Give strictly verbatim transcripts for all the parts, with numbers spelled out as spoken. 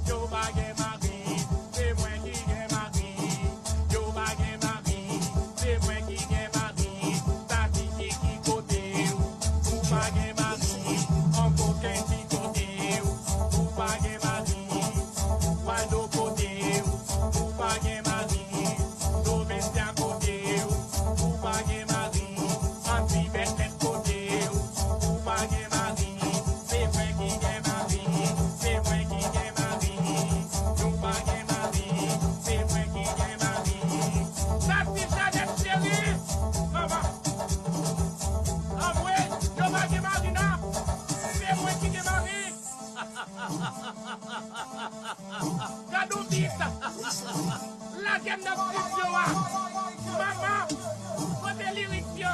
Yo pa gen mari, se mwen ki gen mari. Yo pa gen mari, se mwen ki gen mari. Tati Kiki kote w? Ou pa gen mari, Onk Koken di kote w? Ou pa gen mari, Waldo kote w? Ou pa gen mari, Domencia kote w? Ou pa gen mari, Anti Bèkèt kote w? Ou pa gen mari, se mwen ki gen mari. Se mwen ki gen mari. Nou pa gen mari, se mwen ki gen mari. Tati Janèt cheri, manman. Anmwe, yo pa gen mari non. Se mwen ki gen mari. Gad on bit. Lage m nan estidyo a. Manman, kote lirik yo?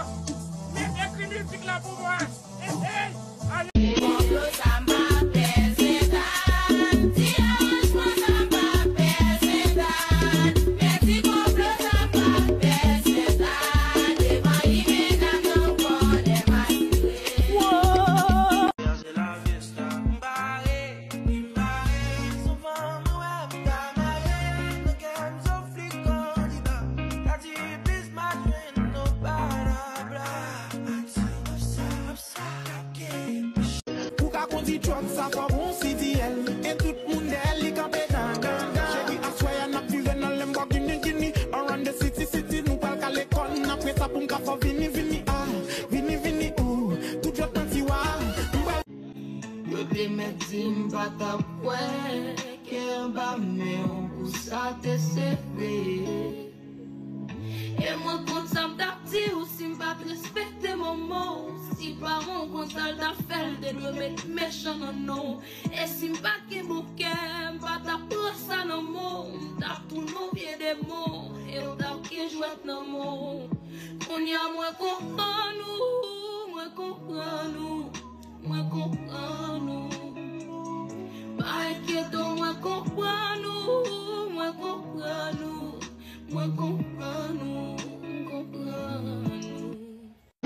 Men ekri mizik la pou mwen. Hey, hey. Ale. Konplo sa m pa pè Sentàn. Ti ranjman sa m pa pè Sentàn. Men ti konplo sa m pa pè Sentàn. Devan Limena nan kònè m asire. Wow. Chèche la fiesta, m bare, m bare. Souvan mwen wè m ta mare, nan kè m sofli kandida. Tati plis m a jwenn nou pa nan bla. Ou ka kondi truck sa fò bon C D L. E tout moun dèyè li kanpe dan, dan, dan. Cheri, aswè a n ap vire nan Lamborghini, gini. Around the city, city, nou pral kale kò n. Apre sa pou m ka fè w vini, vini, ah. Vini, vini, ooh. Tout jòt nan tiwa. M pral Yo te mèt di m pa t ap kwè, kè anba men w pou sa te sere. E mwen konn sa m t ap di w si m pa t respekte manman w. Si paran w konn sa l t ap fè, l te dwe met mechan nan non w. E si m pa t gen bon kè, m pa t ap pran sa nan men w. M t ap tounen w vye demon, e w t ap gen jwèt nan men w. Kounye a mwen konprann ou, mwen konprann ou. Mwen konprann ou. Pa enkyete w, mwen konprann ou, mwen konprann ou. Mwen konprann ou, m konprann ou.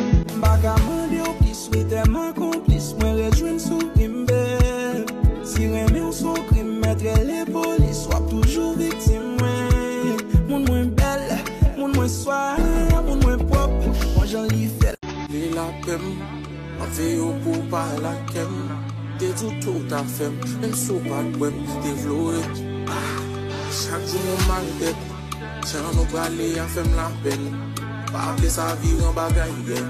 M pa ka mande w plis, wi, tèlman konplis, mwen rejwenn souri m, babe. Si renmen w se yon krim, mèt rele polis, w ap toujou viktim, wi. Moun mwen bèl, moun mwen swa, moun mwen pwòp, wè jan li fè l. Vle lapè m, m ap veye w pou w pa lage m. Te di w tou w ta fè m, menm si w pa t bwè m, te vle w ret. Ah, chak jou m yon mal tèt, jan nou prale a fè m lapenn. Pa vle sa vire an bagay gè.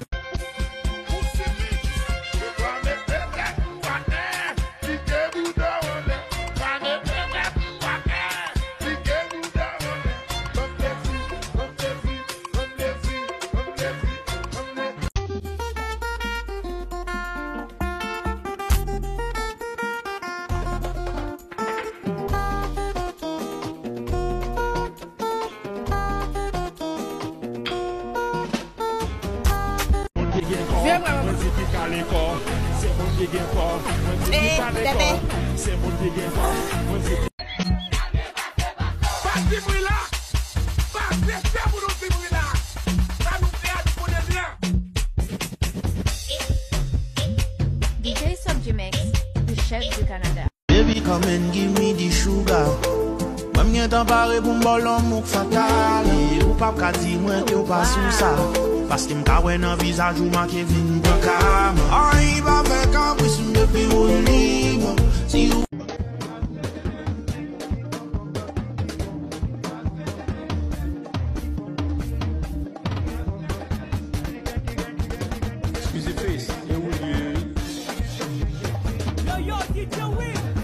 Moun ki gen kò, mwen di ki kale kò. Se moun ki gen kò, mwen di ki kale kò. Se moun ki gen kò, mwen di ki... Pa di bri la! Pa prese pou nou di bri la! Sa nou fè a, nou konnen byen. D J Subjimix, le chef du Canada. Baby, come and give me the sugar. Mwen m gentan pare pou m ba w lanmou k fatal. E ou p ap ka di mwen ke w pa sou sa. Paske m ka wè nan vizaj ou make vin pran ka. Ay, pa fè kapris, m, baby, ou